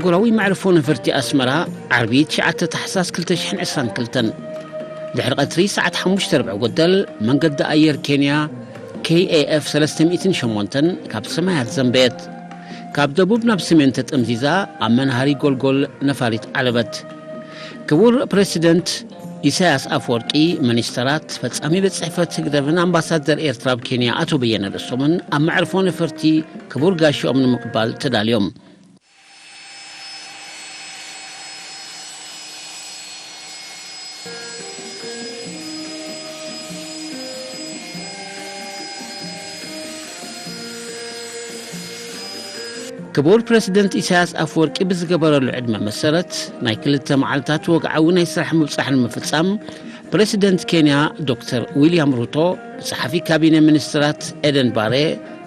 ኣህጉራዊ መዕርፎ ነፈርቲ ኣስመራ፣ ዓርቢ ትሽዓተ ታሕሳስ ክልተ ሽሕን ዕስራን ክልተን ድሕሪ ቀትሪ ሰዓት ሓሙሽተ ርብዒ ጎደል፣ መንገዲ ኣየር ኬንያ፣ ኬኤኤፍ ሰለስተ ሚእትን ሸሞንተን፣ ካብ ሰማያት ዘንበየት። ካብ ደቡብ ናብ ሰሜን ተጠምዚዛ፣ ኣብ መንሃሪ ጎልጎል ነፋሪት ዓለበት። ክቡር ፕረሲደንት ኢሳያስ ኣፈወርቂ፣ ሚኒስተራት፣ ፈጻሚ ቤት ጽሕፈት ህግደፍን ኣምባሳደር ኤርትራ ኣብ ኬንያ ኣቶ በየነ ርእሶምን ኣብ መዕርፎ ነፈርቲ ክቡር ጋሻኦም ንምቕባል ተዳልዮም። ክቡር ፕረሲደንት ኢሳያስ ኣፈወርቂ ብዝገበረሉ ዕድመ መሰረት፣ ናይ ክልተ መዓልታት ወግዓዊ ናይ ስራሕ ምብጻሕ ንምፍጻም፣ ፕረሲደንት ኬንያ ዶክተር ዊልያም ሩቶ፣ ጸሓፊ ካቢነ ሚኒስትራት ኤደን ባሬ፣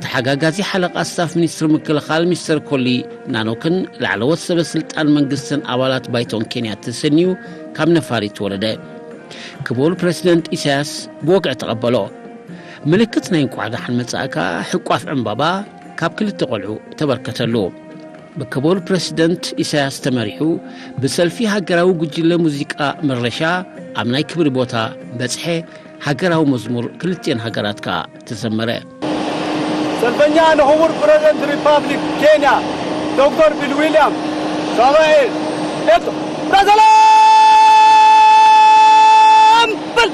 ተሓጋጋዚ ሓለቓ ስታፍ ሚኒስትሪ ምክልኻል ሚስተር ኮሊ ናኖክን ላዕለዎት ሰበ ስልጣን መንግስትን ኣባላት ባይቶን ኬንያ ተሰንዩ ካብ ነፋሪት ወረደ። ክቡር ፕረሲደንት ኢሳያስ ብወግዒ ተቐበሎ። ምልክት ናይ እንቋዕ ደሓን መጻእካ ሕቋፍ ዕምባባ ካብ ክልተ ቆልዑ ተበርከተሉ። ብክቡር ፕረሲደንት ኢሳያስ ተመሪሑ፣ ብሰልፊ ሃገራዊ ጉጅለ ሙዚቃ መረሻ ኣብ ናይ ክብሪ ቦታ በጽሐ። ሃገራዊ መዝሙር ክልቲኤን ሃገራት ከኣ ተዘመረ። ሰልፈኛ ንኽቡር ፕረዚደንት ሪፓብሊክ ኬንያ ዶክተር ቢል ዊልያም ሳባኤ ኤቶ ብራዘላም በል።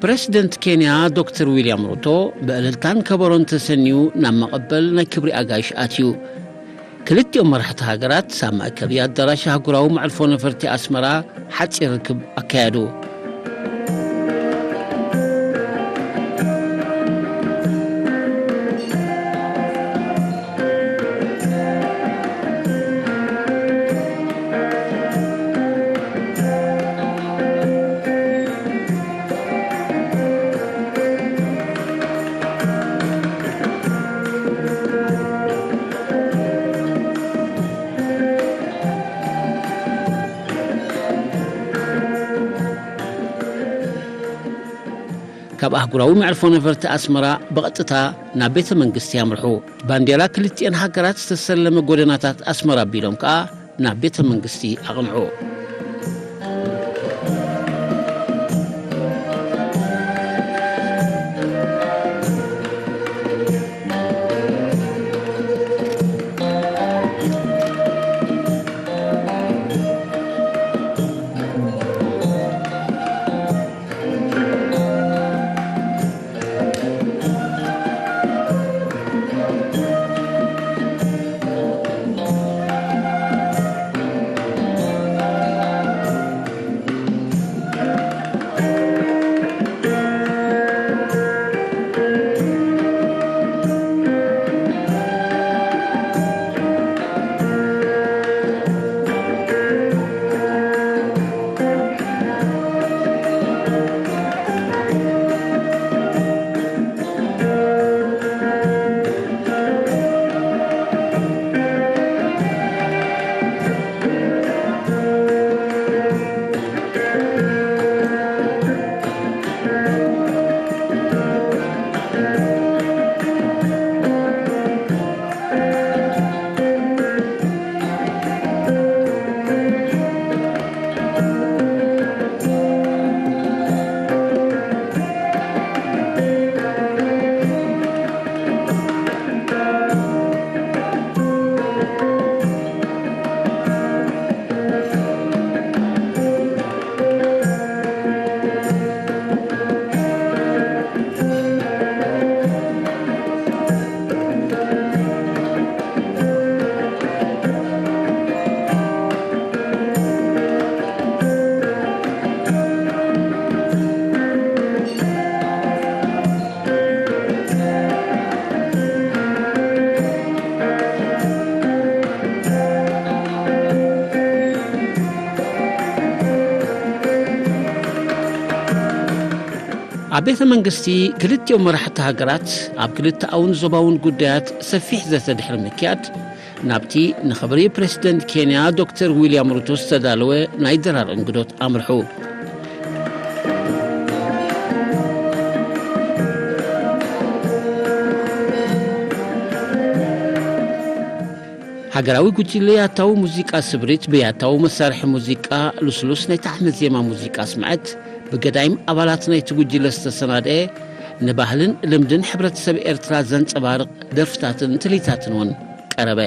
ፕረሲደንት ኬንያ ዶክተር ዊልያም ሩቶ ብእልልታን ከበሮን ተሰንዩ ናብ መቐበል ናይ ክብሪ ኣጋይሽ ኣትዩ። ክልቲኦም መራሕቲ ሃገራት ኣብ መእከቢ ኣዳራሽ ኣህጉራዊ መዕርፎ ነፈርቲ ኣስመራ ሓጺር ርክብ ኣካየዱ። ካብ ኣህጉራዊ መዕርፎ ነፈርቲ ኣስመራ ብቐጥታ ናብ ቤተ መንግስቲ ኣምርሑ። ባንዴራ ክልቲኤን ሃገራት ዝተሰለመ ጎደናታት ኣስመራ ኣቢሎም ከኣ ናብ ቤተ መንግስቲ ኣቕንዑ። ኣብ ቤተ መንግስቲ ክልቲኦም መራሕቲ ሃገራት ኣብ ክልተኣውን ዞባውን ጉዳያት ሰፊሕ ዘተ ድሕሪ ምክያድ፣ ናብቲ ንኽብሪ ፕረሲደንት ኬንያ ዶክተር ዊልያም ሩቶ ዝተዳለወ ናይ ድራር እንግዶት ኣምርሑ። ሃገራዊ ጉጅለ ያታዊ ሙዚቃ ስብሪት ብያታዊ መሳርሒ ሙዚቃ ልስሉስ ናይ ታሕሚ ዜማ ሙዚቃ ስምዐት ብገዳይም ኣባላት ናይቲ ጉጅለ ዝተሰናድአ ንባህልን ልምድን ሕብረተሰብ ኤርትራ ዘንጸባርቕ ደርፍታትን ትልሂታትን እውን ቀረበ።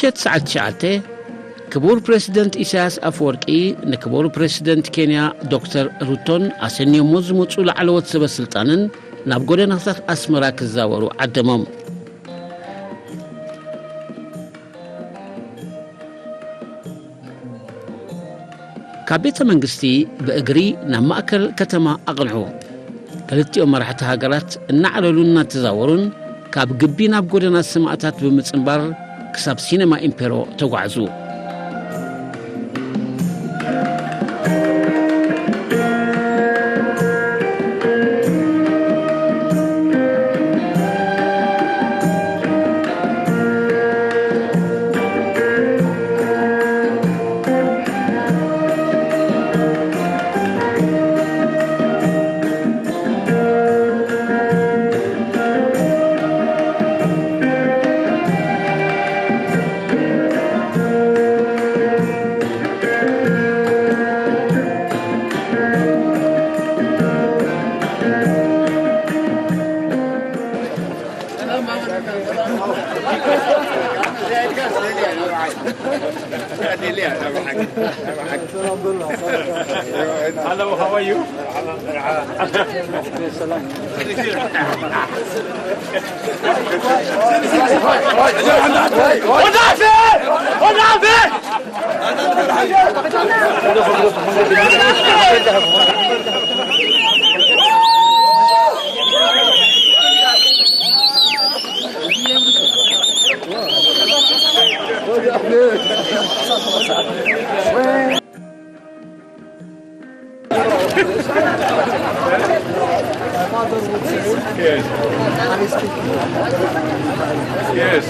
ምሸት ሰዓት ትሽዓተ ክቡር ፕሬዚደንት ኢሳያስ ኣፈወርቂ ንክቡር ፕሬዚደንት ኬንያ ዶክተር ሩቶን ኣሰንዮሞ ዝመጹ ላዕለዎት ሰበ ስልጣንን ናብ ጎደናታት ኣስመራ ክዛወሩ ዓደሞም። ካብ ቤተ መንግስቲ ብእግሪ ናብ ማእከል ከተማ ኣቕንዑ። ክልቲኦም መራሕቲ ሃገራት እናዕለሉን እናተዛወሩን ካብ ግቢ ናብ ጎደና ሰማእታት ብምጽንባር ክሳብ ሲነማ ኢምፔሮ ተጓዕዙ። Hello, how are you? Yes. Yes.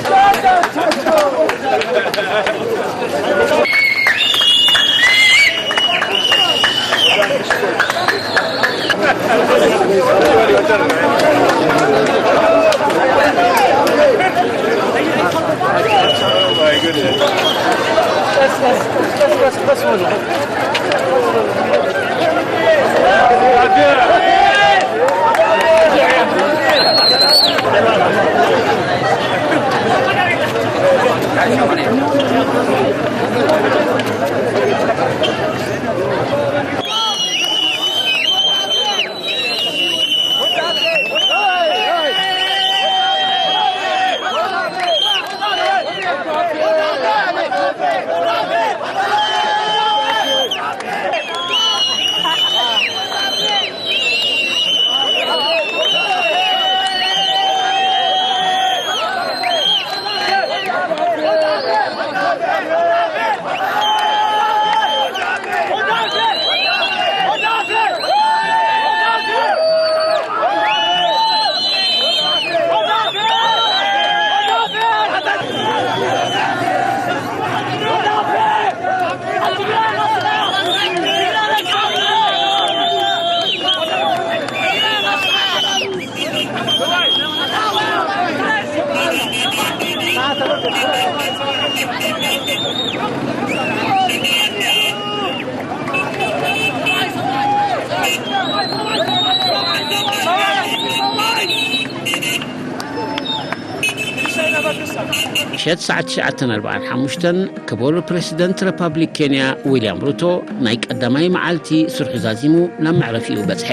ምሸት ሰዓት ትሽዓተን ኣርባዓን ሓሙሽተን ክቡር ፕሬዚደንት ሪፓብሊክ ኬንያ ዊልያም ሩቶ ናይ ቀዳማይ መዓልቲ ስርሑ ዛዚሙ ናብ መዕረፊኡ በጽሐ።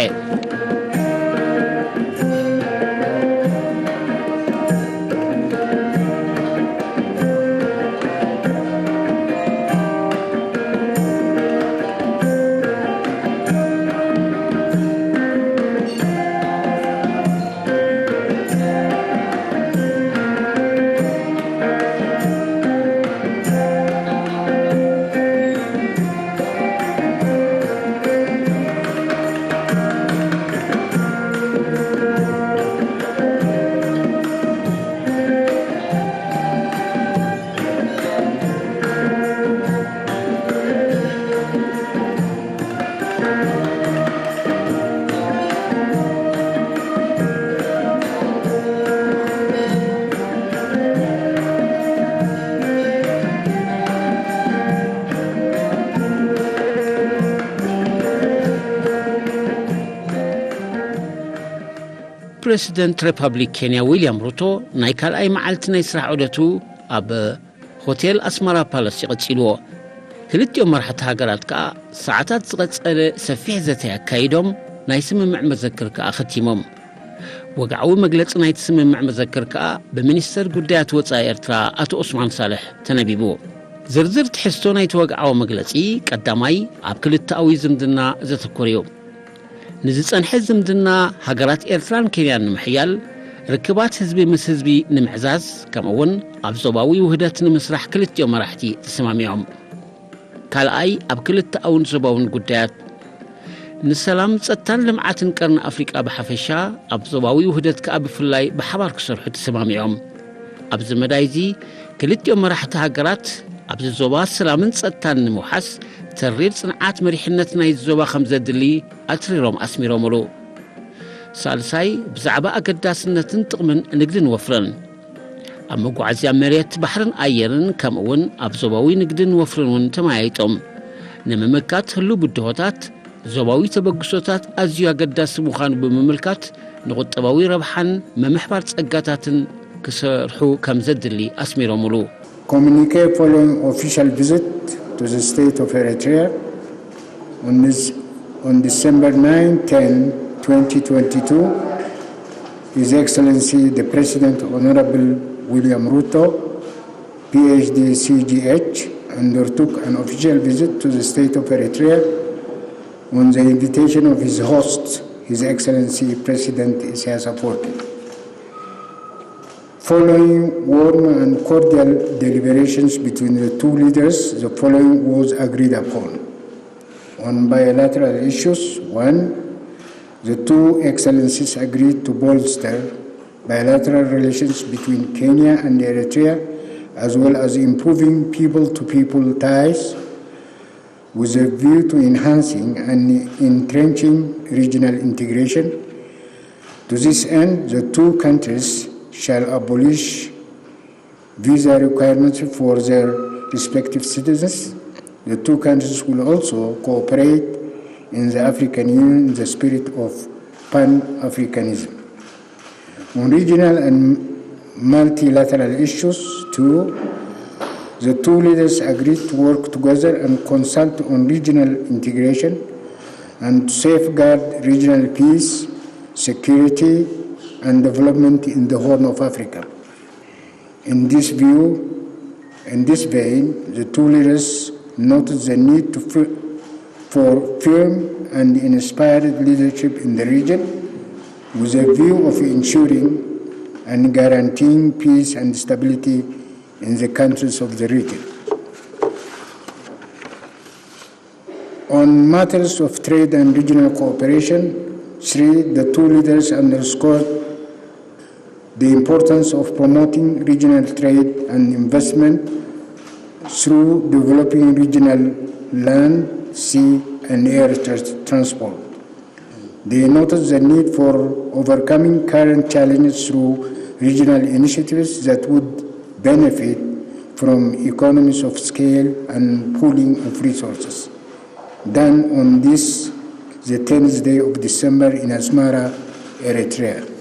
ፕሬዚደንት ሪፓብሊክ ኬንያ ዊልያም ሩቶ ናይ ካልኣይ መዓልቲ ናይ ስራሕ ዑደቱ ኣብ ሆቴል ኣስመራ ፓለስ ይቐጽልዎ። ክልቲኦም መራሕቲ ሃገራት ከኣ ሰዓታት ዝቐጸለ ሰፊሕ ዘተ ኣካይዶም፣ ናይ ስምምዕ መዘክር ከኣ ኸቲሞም። ወግዓዊ መግለጺ ናይቲ ስምምዕ መዘክር ከኣ ብሚኒስተር ጉዳያት ወጻኢ ኤርትራ ኣቶ ዑስማን ሳልሕ ተነቢቡ። ዝርዝር ትሕዝቶ ናይቲ ወግዓዊ መግለጺ፣ ቀዳማይ፣ ኣብ ክልተኣዊ ዝምድና ዘተኮረ እዩ። ንዝጸንሐ ዝምድና ሃገራት ኤርትራን ኬንያን ንምሕያል፣ ርክባት ህዝቢ ምስ ህዝቢ ንምዕዛዝ፣ ከምኡ'ውን ኣብ ዞባዊ ውህደት ንምስራሕ ክልቲኦም መራሕቲ ተሰማሚዖም። ካልኣይ፣ ኣብ ክልተኣውን ዞባውን ጉዳያት፣ ንሰላም፣ ጸጥታን ልምዓትን ቀርኒ ኣፍሪቃ ብሓፈሻ፣ ኣብ ዞባዊ ውህደት ከኣ ብፍላይ ብሓባር ክሰርሑ ተሰማሚዖም። ኣብዚ መዳይ እዚ፣ ክልቲኦም መራሕቲ ሃገራት፣ ኣብዚ ዞባ ሰላምን ጸጥታን ንምውሓስ፣ ተሪር ጽንዓት መሪሕነት ናይዚ ዞባ ከም ዘድሊ ኣትሪሮም ኣስሚሮምሉ። ሳልሳይ፣ ብዛዕባ ኣገዳስነትን ጥቕምን ንግድን ወፍርን፣ ኣብ መጓዓዝያ መሬት፣ ባሕርን ኣየርን፣ ከምኡ'ውን ኣብ ዞባዊ ንግድን ወፍርን እውን ተመያይጦም። ንምምካት ህሉው ብድሆታት፣ ዞባዊ ተበግሶታት ኣዝዩ ኣገዳሲ ምዃኑ ብምምልካት፣ ንቁጠባዊ ረብሓን ምምሕባር ጸጋታትን ክሰርሑ ከም ዘድሊ ኣስሚሮምሉ። Communique following official visit to the state of Eritrea on this, on December nine, ten, twenty twenty-two, His Excellency the President Honorable William Ruto, P H D C G H, undertook an official visit to the state of Eritrea on the invitation of his host, His Excellency President Isaias Afwerki. Following warm and cordial deliberations between the two leaders, the following was agreed upon. On bilateral issues, one, the two excellencies agreed to bolster bilateral relations between Kenya and Eritrea, as well as improving people-to-people ties with a view to enhancing and entrenching regional integration. To this end, the two countries shall abolish visa requirements for their respective citizens. The two countries will also cooperate in the African Union in the spirit of Pan-Africanism. On regional and multilateral issues, too, the two leaders agreed to work together and consult on regional integration and to safeguard regional peace, security, and development in the Horn of Africa. In this view, in this vein, the two leaders noted the need to fir-, for firm and inspired leadership in the region, with a view of ensuring and guaranteeing peace and stability in the countries of the region. On matters of trade and regional cooperation, three, the two leaders underscored the importance of promoting regional trade and investment through developing regional land, sea, and air trans-, transport. They noted the need for overcoming current challenges through regional initiatives that would benefit from economies of scale and pooling of resources. Done on this, the tenth day of December in Asmara, Eritrea.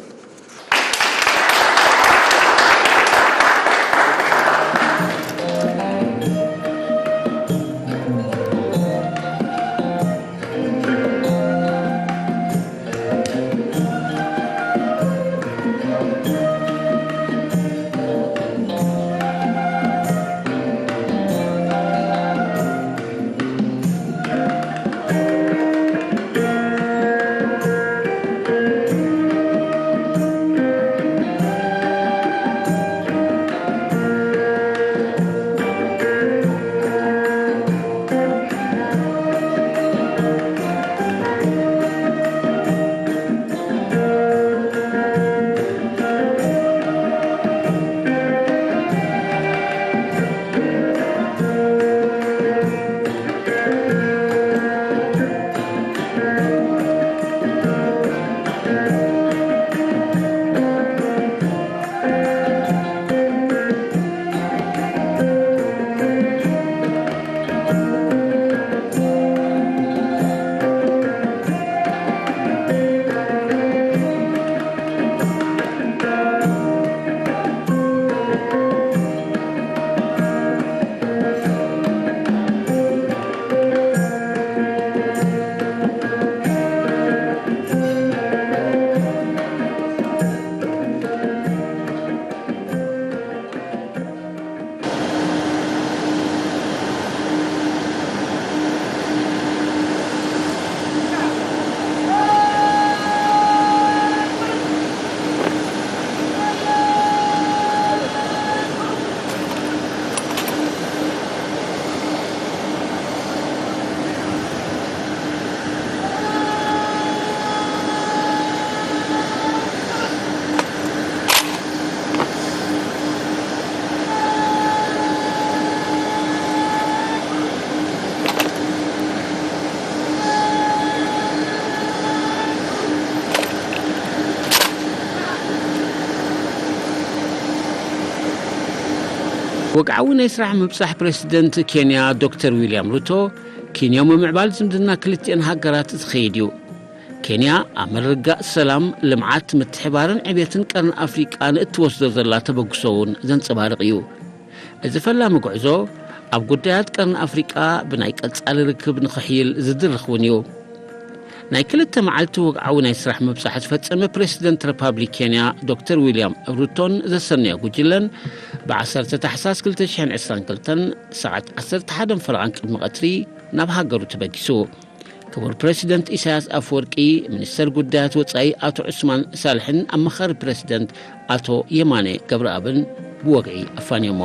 ወግዓዊ ናይ ስራሕ ምብጻሕ ፕሬዚደንት ኬንያ ዶክተር ዊልያም ሩቶ፣ ኬንያዊ ምምዕባል ዝምድና ክልቲአን ሃገራት ዝኸይድ እዩ። ኬንያ ኣብ ምርግጋእ ሰላም፣ ልምዓት፣ ምትሕባርን ዕብየትን ቀርኒ ኣፍሪቃ ንእትወስዶ ዘላ ተበግሶ እውን ዘንጸባርቕ እዩ። እዚ ፈላሚ ጉዕዞ ኣብ ጉዳያት ቀርኒ ኣፍሪቃ ብናይ ቀጻሊ ርክብ ንኽሕይል ዝድርኽ እውን እዩ። ናይ ክልተ መዓልቲ ወግዓዊ ናይ ስራሕ ምብጻሕ ዝፈጸመ ፕሬዚደንት ሪፓብሊክ ኬንያ ዶክተር ዊልያም ሩቶን ዘሰነዮ ጉጅለን ብ10 ታሕሳስ 2022 ሰዓት 11 ፈረቓን ቅድሚ ቀትሪ ናብ ሃገሩ ተበጊሱ። ክቡር ፕሬዚደንት ኢሳያስ ኣፈወርቂ፣ ሚኒስተር ጉዳያት ወጻኢ ኣቶ ዑስማን ሳልሕን ኣማኻሪ ፕሬዚደንት ኣቶ የማነ ገብረኣብን ብወግዒ ኣፋንዮሞ።